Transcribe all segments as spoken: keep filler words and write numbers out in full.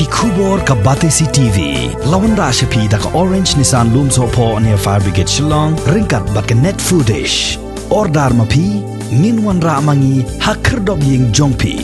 Khubor ka Batesi T V la wanrah sha phi da ka Orange Nissan Lumsohphoh near Fire Brigade Shillong ryngkat bad ka Net Foodish. Order ma phi, ngin wanrah ma ngi ha khyrdop ïing jong phi.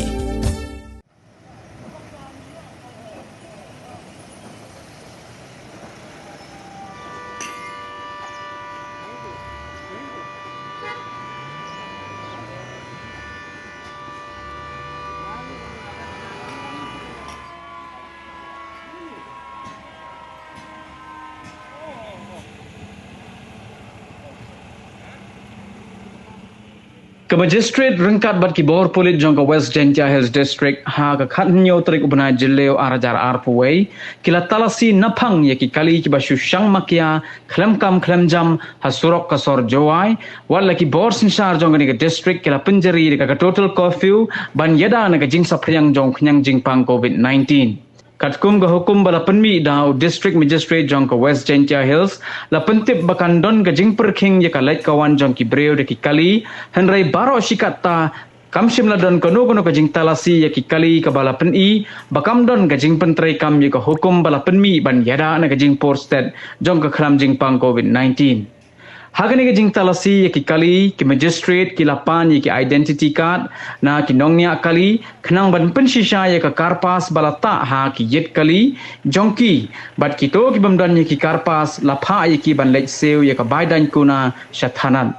Ka Magistrate ryngkat bad ki bor pulit jong ka West Jaintia Hills District ha ka khathynñiew tarik u bnai Jylliew ar hajar arphew wei ki la talasi naphang ïa ki kali kiba shu shang makia khlem kam khlem jam ha surok ka sor Jowai, wat la ki bor synshar jong kane ka district ki la pynjari da ka total curfew ban ïada na ka jingsaphriang jong khñiang jingpang covid nineteen. Katkum ka hukum ba la pynmih da u District Magistrate jong ka West Jaintia Hills, la pyntip ba kan don ka jingpyrkhing ïa ka leit ka wan jong ki briew da ki kali, hynrei baroh shi katta kam shym la don kano kano ka jingtalasi ïa ki kali kaba la pyni ba kam don ka jingpyntreikam ïa ka hukum ba la pynmih ban ïada na ka jingpur stet jong ka khlam jingpang covid nineteen. Ha kane ka jingtalasi ïa ki kali, ki magistrate ki la pan ïa ki identity card na ki nongñiah kali khnang ban pynshisha ïa ka karpas ba la tah ha ki ïit kali jong ki, bad kito ki bym don ïa ki karpas la phah ïa ki ban leit siew ïa ka bai daiñ kuna sha thanat.